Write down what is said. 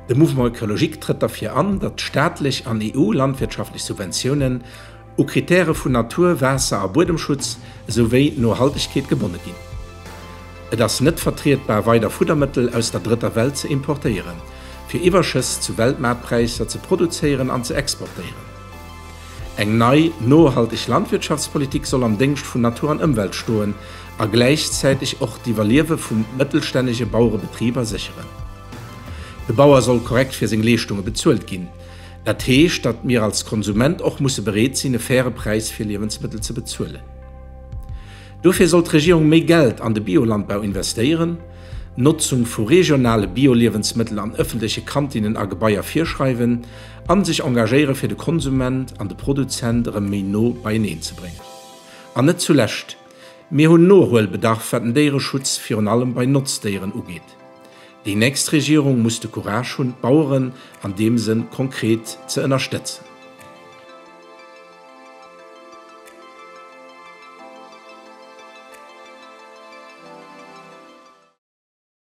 De Mouvement Ecologique trëtt derfir an, datt staatlech an EU-landwirtschaftlech Subventiounen u Kritäre vun Natur-, Waasser a Buedemschutz esou wéi Nohaltegkeet gebonne ginn. Et ass net vertrietbar, weider Fuddermëttel aus der Drëtter Welt ze importéieren, fir Iwwerschëss zu Weltmaartpräisser ze produzéieren an ze exportéieren. Eng nei, nohalteg Landwirtschaftspolitik soll am Déngscht vun Natur an Ëmwelt stoen a gläichzäiteg och d'Iwwerliewe vu mëttelstännege Bauerebetriber sécheren. De Bauer soll korrekt fir seng Leeschtunge bezuelt ginn. Dat heescht, datt mir als Konsument och musse bereet sinn, e faire Präis fir Liewensmëttel ze bezuelen. Dofir soll d'Regierung méi Geld an de Biolandbau investéieren, d'Notzung vu regionale Bioliewensmëttel an ëffentleche Kantinnen a Gebaier virschreiwen a sech engagéiere fir de Konsument an de Produzent erëm méi no beieneen ze bréngen. An net zulescht, mir hunn Nohuelbedarf wat den Déiereschutz virun allem bei Notzdéieren ugeet. Déi nächst Regierung muss de Courage hunn, d'Baueren an deem Sënn konkret ze ënnerstëtzen.